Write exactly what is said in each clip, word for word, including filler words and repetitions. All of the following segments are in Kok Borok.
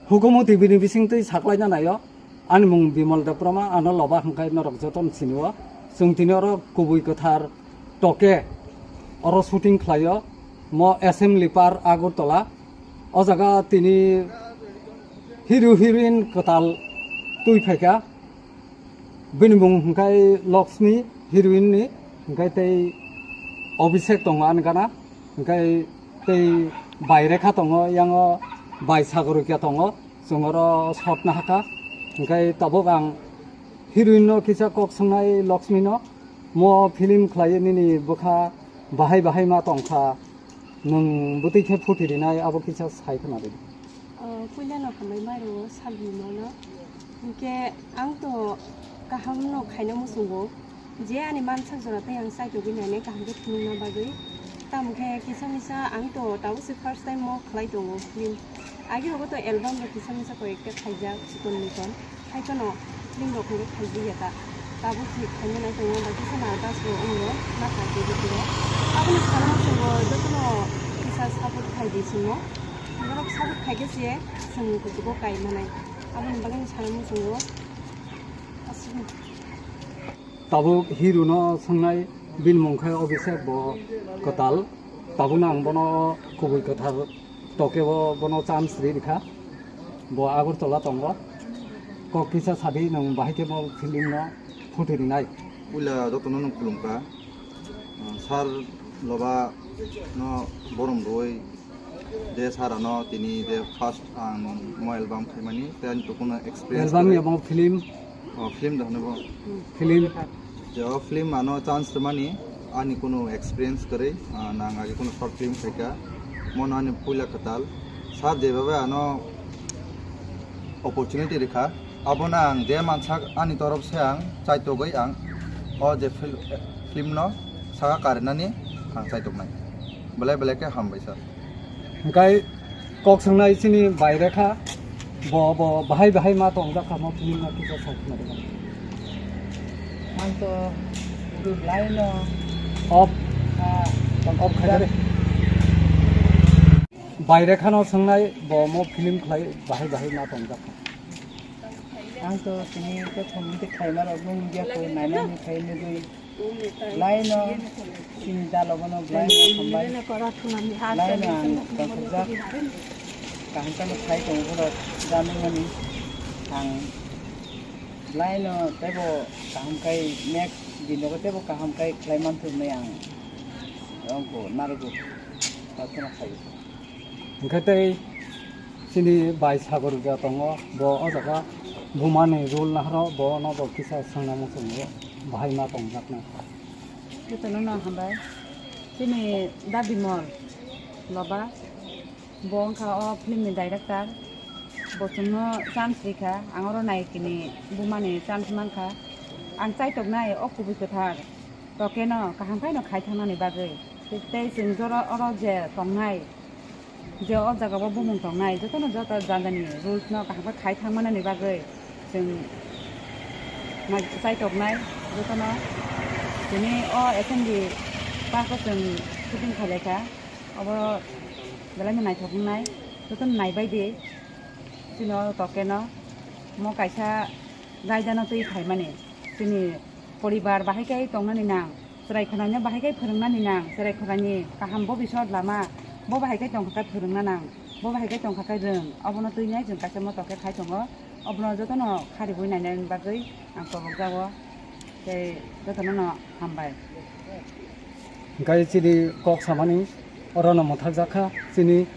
Hukumu T V ni bisingtwi saklaina naio. Ani mung Bimal Debbarma, ano loba hwnkhe norok jotono sinio. Chwng tini oro kubui kwthar toke oro shooting khlaio. Mo Assembly Park Agartala. O jaga tini hero heroine kwtal twi phaikha. Bini mung hwnkhe Laxmi heroine ni, hwnkhe tei Abhishek tongo ani gana, hwnkhe tei bai Rekha tongo, yango bai Sagorikya tongo, chwng oro shot nahakha. Hwnkhe tabuk ang heroine no kisa kok swngnai Laxmi no, mo film khlaiwi nini bwkha bahai bahai ma tongkha. Nwng bwtwi khe phuti rinai abo kisa sai khna di. O, puila no hambai maro salni mono. Hinkhe ang to kaham no khaina muchungo. Je ani mansak jora tei ang chaitogwi nainai kaham khe phunukna bagwi. Tamo khe kisa misa ang to tabuk se first time mo khlai tongo film. Agi rogo to album rok kisa misa koi ekta khaijak chikon mikon. Hai kheno film rok hwnwi khaijak ya ta. Tabuk se khaina nai tongo, bai kisa nervous bo wngo, ma kha tei bwtwi rok. Aboni sana muchungo jotono kisa support khai di chwngno. Borok support khai khe se chwng kuchugo kai manai. Aboni bagwi sana muchungo. Aswk. Tabuk hero no swngnai, bini mung khe Abhishek, bo kwtal. Tabukno ang bono kubui kwthar toke o bono chance ri rikha. Bo Agartala tongo. Kok kisa sadi nwng bahai khe bo film no photo rinai. Puila jotono nwng khulumkha. Sir loba no borom rwi je sir ano tini je first ang mo album khaimani tei ani to kuno experience Album kwrwi. Abo film? O film da hwnwi bo. Film. Je o film ano chance rwmani ani kuno experience kwrwi, ah, nang age kuno short film khaikha. Mono ani puila kwtal. Sir jebabe ano opportunity rikha. Abono ang je mansak ani torop se ang chaitogwi ang o je fil-, film no saka karinani ang chaitoknai. Belai belai khe hambai sir. Hwnkhe kok swngnai chini bai Rekha, bo, bo bahai bahai ma tongjak kha mo film no kisa sai khna rwmani. Ang to belai no Off, ah, off khai de. Bai Rekha no swngnai bo mo film khlai bahai bahai ma tongjak kha. Ang to tini to thomte khaima rok nung ya ko naina ni khai nugui. Belai no chini dalo bono belai no hambai. Belai no ang tongthokjak. Kaham khe no khai tongo borok janani mani. Ang belai no teibo kaham khai next dinogo teibo kaham khai khlai manthok hinwi ang ongkho narogo. Prarthana khaio. Hwnkhe tei chini bai Sagorikya tongo, bo o jaga bumani role nahoro, bono bo kisa swngna muchungo, bahai ma tongjaknai. Jotono no hambai. Chini Da Bimal Loba, bo wngkha o film ni director. Bo chwngno chance rikha, ang oro naikini bumani chance mankha. Ang chaitoknai o kubui kwthar tokeno kaham khaino khai thangnani bagwi. Tei chwng jora oro je tongnai, je o jagao bumung tongnai, jotono joto jandani rules no kaham khe khai thangmanani bagwi chwng nai-, chaitoknai jotono. Tini o Assembly Park o chwng shooting khailaikha, obo belai no naithok wngnai, jotono naibai di chini o tokeno. Mo kaisa raidano twi phaimani chini poribar bahai khe tongnani nang, chwrai khwnaino bahai khe phwrwngnani nang, chwrai khwnaini kaham bobiswt lama bo bahai khe tongkha khe phwrwngna nang, bo bahai khe tongkha khe rwng, obono twinai chwng kaisa moto khe khai tongo, obono jotono kharibwi nainani bagwi ang kobokjago, tei jotono no hambai. Hwnkhe chini kok samani orono mwthakjak kha, chini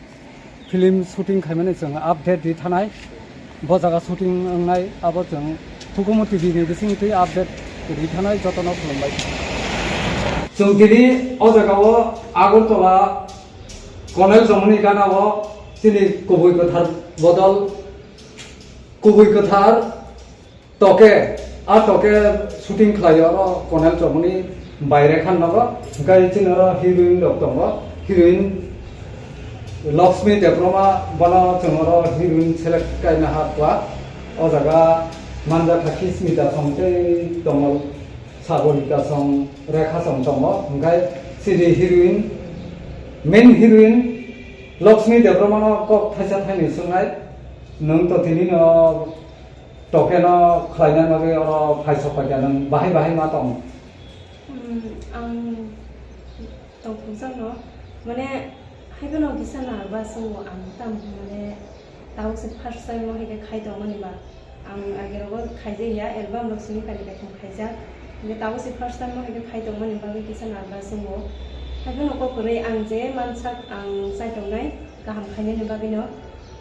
film shooting khaimani chwng update ri thanai. Bo jaga shooting wngnai abo chwng Hukumu T V ni bising twi update ri thanai, jotono khulumbai. Chwng tini o jaga o Agartala Konel Chomoni gana o chini kubui kwthar bodol kubui kwthar Toke, a toke shooting khlai oro Konel Chomoni bai Rekha nogo, hwnkhe chini oro heroine rok tongo, heroine Laxmi Debbarma bono chwng oro heroine select kaina ha kua, o jaga manjakha khe Smita song tei tongo Sagorika song, Rekha song tongo, hwnkhe chini heroine, main heroine Laxmi Debbarma no kok thaisa thaini swngnai. Nwng to tini no tokeno khlaina bagwi oro phai sok paikha, nwng bahai bahai ma tong? Hmm, ang tongthokjak no, mane, haiphano kisa na ba chwngo ang tam, mane, tabuk se first time o hai khe khai tongmani ba. Ang agerogo khaijak ya, album rok simi kani kaitham khaijak. Hingke tabuk se first time o hai khe khai tongmani bagwi kisa na ba chwngo. Haiphano kok kwrwi ang je mansak ang chai tongnai, kaham khainani bagwi no.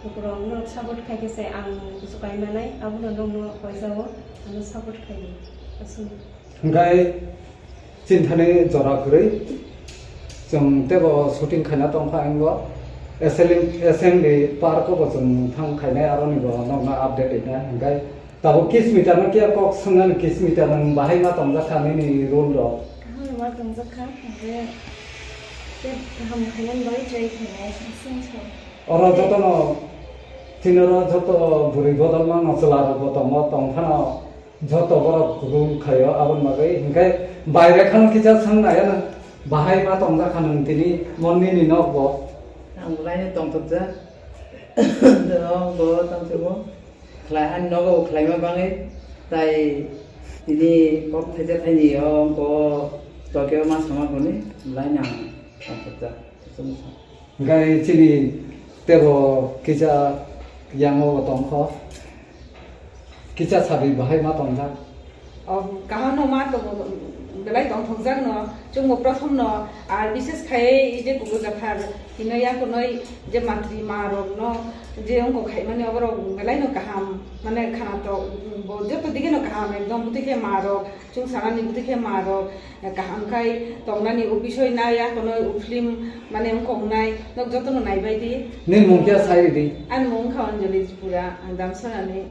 Lukurok norok support khai khe se ang kuchuk kai manai, abono nokno koijao, ano support khai di. Aswk. Hingke chini thani jora kwrwi chwng teibo shooting khaina tongkha, wngkha assembly, assembly park o bo chwng thang khainai, aroni bo nokno update rinai. Hingke tabuk Kismita no kiya kok swngnani, Kismita nwng bahai ma tongjakha nini role rok? Kaham ma tongjakha, hingke tei kaham khainani bagwi try khainai, aswk. Oro jotono tini oro joto bwrwi bodol mano, chwla rok bo tongo, tongphano. Joto borok rule khaio aboni bagwi, hinkhe baire khano kisa swng naiya nang, bahai ma tongjak kha nwng tini mon nini nok bo? Ang belai no tongthokjak. Nok bo tongthokgo. Khlai, ani nogo bo khlaima bagwi, tai tini kok thaisa thaini o wngkha o Tokyo ma sama hwnwi belai no ang tongthokjak. Hingke chini teibo kisa yango bo tongkho, kisa sabi bahai ma tongjak. O, kaham no ma tongo, belai tongthokjak no, chwngbo prothom no, ar bishes khai je kubui kathar, hino yakunoi je mantri ma rok no, je wngkok khaimani oborok belai no kaham, mane khana to, bo joto dige no kaham, ekdom bwtwi khe ma rok, chwng sanani bwtwi khe ma rok, kaham khai tongnani o bisoi na yakunoi o film mane wngkok nai, nok joto no naibai di. Nini mung kya sai di? Ani mung kha Anjali Tripura, ang Damsarani.